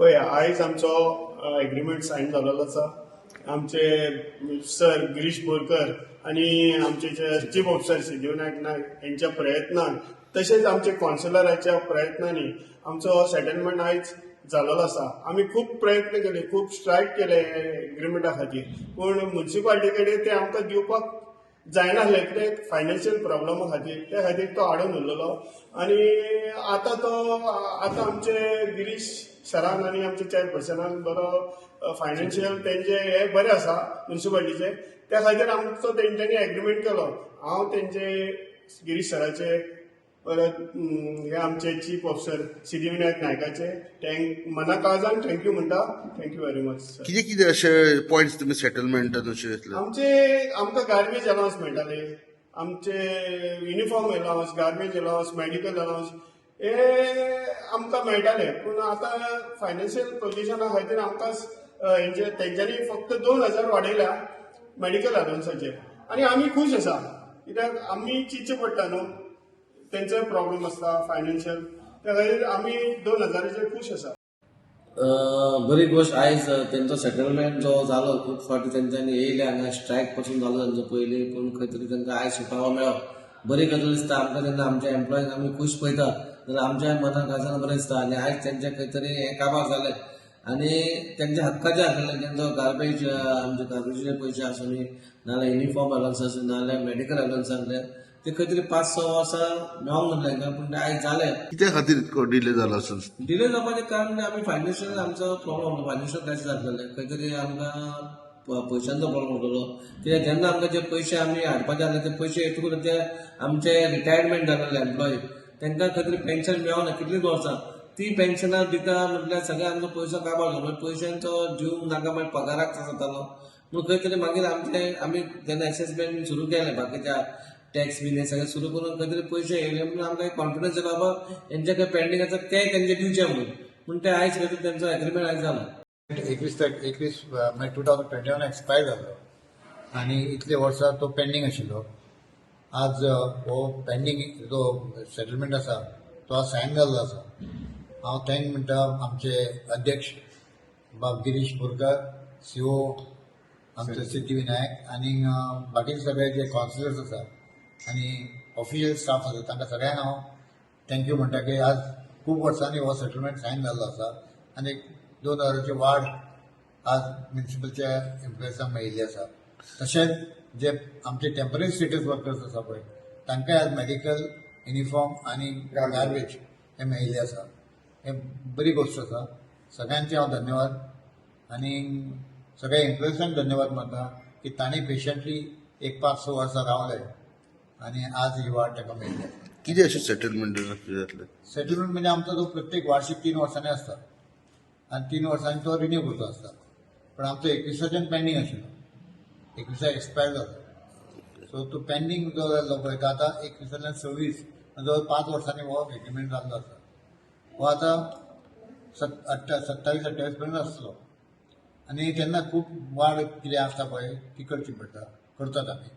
पळय, आयज आमचो एग्रीमेंट सायन जाल्लो आसा. आमचे सर गिरीश बोरकर आनी आमचे जे चीफ ऑफिसर सिद्धीविनायक नायक हेंच्या प्रयत्नान, तशेंच आमचे कौन्सिलराच्या प्रयत्नांनी आमचो सेटलमेंट आयज जाल्लो आसा. आमी खूब प्रयत्न केले, खूब स्ट्रायक केले एग्रीमेंटा खातीर, पूण मुन्सिपालिटी कडेन ते आमकां दिवपाक जायनासले, कित्याक फायनान्शियल प्रॉब्लमा खातीर. त्या खातीर तो आडून उरलेलो आनी आतां तो आतां आमचे गिरीश सरान आनी आमचे चेअरपर्सनान बरो फायनान्शियल तेंचे हे बरें आसा मुन्सिपालिटीचे, त्या खातीर आमचो तेंच्यांनी एग्रीमेंट केलो. हांव तेंचे गिरीश सराचे, परत हे आमचे चीफ ऑफिसर सिद्धीविनायक नायकाचे thank मना काळजान thank you म्हणटा. Thank you very much sir. कितें कितें अशे पॉयंट्स तुमी सेटलमेंटान अशे घेतले? आमचे आमकां गार्बेज अलावन्स मेळटाले, आमचे uniform allowance, garbage allowance, medical allowance हे आमकां मेळटाले. पूण आतां फायनान्शियल पोजिशना खातीर आमकां हेंचे तेंच्यांनी फक्त 2000 वाडयल्या मेडिकल अलावन्साचेर आनी आमी खूश आसा, कित्याक आमी चिंतचें पडटा न्हू, तेंचोय प्रॉब्लम आसता फायनान्शियल, त्या खातीर आमी 2000चेर खूश आसा. बरी गोश्ट, आयज तेंचो सेटलमेंट जो जालो, खूब फावटी तेंच्यांनी येयले हांगा, स्ट्रायक पासून जालो तेंचो पयलीं, पूण खंय तरी तांकां आयज सुटावो मेळ्ळो. बरी गजाल दिसता आमकां. जेन्ना आमच्या एम्प्लॉईंक आमी खूश पळयता जाल्यार आमच्या मनाक काळजान बरें दिसता. आनी आयज तेंचे खंय तरी हें काबार जालें आनी तेंच्या हक्काचें आसलेलें. तेंचो गार्बेज, आमचे गार्बेजीचे पयशे आसूं, नाजाल्यार युनिफॉर्म अलावन्स आसूं, नाजाल्यार मेडिकल अलावन्स आसले, ते खंय तरी 5-6 वर्सां मेळोंक नासलें तांकां, पूण ते आयज जालें. कित्या खातीर इतको डिले जालो आसून? डिले जावपाचें कारण म्हणजे आमी फायनान्शियल आमचो प्रॉब्लम, फायनान्शियल क्रायसीस आसलेलें. खंय तरी आमकां पयशांचो प्रॉब्लम उरलेलो, कित्याक जेन्ना आमकां जे पयशे आमी हाडपाचे आसले, ते पयशे येतकूच ते आमचे रिटायरमेंट जालेले एम्प्लॉई, तांकां खंय तरी पेन्शन मेळना कितलींच वर्सां. ती पेन्शनां दिता म्हटल्यार सगळें आमचो पयसो काबार जालो. मागीर पयशांचो दिवंक नाका, मागीर पगाराक त्रास जातालो. म्हणून खंय तरी मागीर आमचे आमी जेन्ना एसेसमेंट बीन सुरू केलें, बाकीच्या टॅक्स बीन हे सगळें सुरू करून खंय तरी पयशे येयले म्हणून आमकां एक कॉन्फिडन्स येयलो, बाबा हेंचे खंय पेंडींग आसा ते तेंचे दिवचे म्हणून. पूण ते आयज खंय तरी तेंचो एग्रीमेंट आयज जाला. 21 तारखे, 21 म्हणजे 2021 एक्सपायर जाल्लो आनी इतले वर्सां तो पेंडींग आशिल्लो. आज हो पेंडींग जो सेटलमेंट आसा तो आज सायन जाल्लो आसा. हांव thank म्हणटा आमचे अध्यक्ष बाब गिरीश बोरकर, सीओ आमचे सिद्धिविनायक आनी बाकीचे सगळे जे कावन्सिलर्स आसा आनी ऑफिशियल स्टाफ आसा, तांकां सगळ्यांक हांव thank you म्हणटा की आज खूब वर्सांनी हो सेटलमेंट सायन जाल्लो आसा आनी 2000ची वाड आज म्युनिसिपलच्या एम्प्लॉइजांक मेळिल्ली आसा. तशेंच जे आमचे टेंपररी स्टेटस वर्कर्स आसा पळय, तांकांय आज मेडिकल, युनिफॉर्म आनी गार्बेज हे मेळिल्ले आसा. हे बरी गोश्ट आसा. सगळ्यांचे हांव धन्यवाद आनी सगळ्या एम्प्लॉइजांक धन्यवाद मानता की तांणी पेशंटली एक 5-6 वर्सां रावले आनी आज ही वाड ताका मेळिल्ली आसा. कितें अशें सेटलमेंट जातलें? सेटलमेंट म्हणजे आमचो तो प्रत्येक वार्षिक 3 वर्सांनी आसता आनी 3 वर्सांनी तो रिन्यू करचो आसता. पण आमचो 21साच्यान पेंडींग आशिल्लो, 21सा एक्सपायर जालो, सो तो पेंडींग जो जाल्लो पळय, तो आतां 21सांतल्यान 26, जवळ 5 वर्सांनी हो एग्रीमेंट जाल्लो आसा. हो आतां सत अठ्ठा 27-28 पर्यंत आसलो आनी तेन्ना खूब वाड कितें आसता पळय ती करची पडटा, करतात आमी.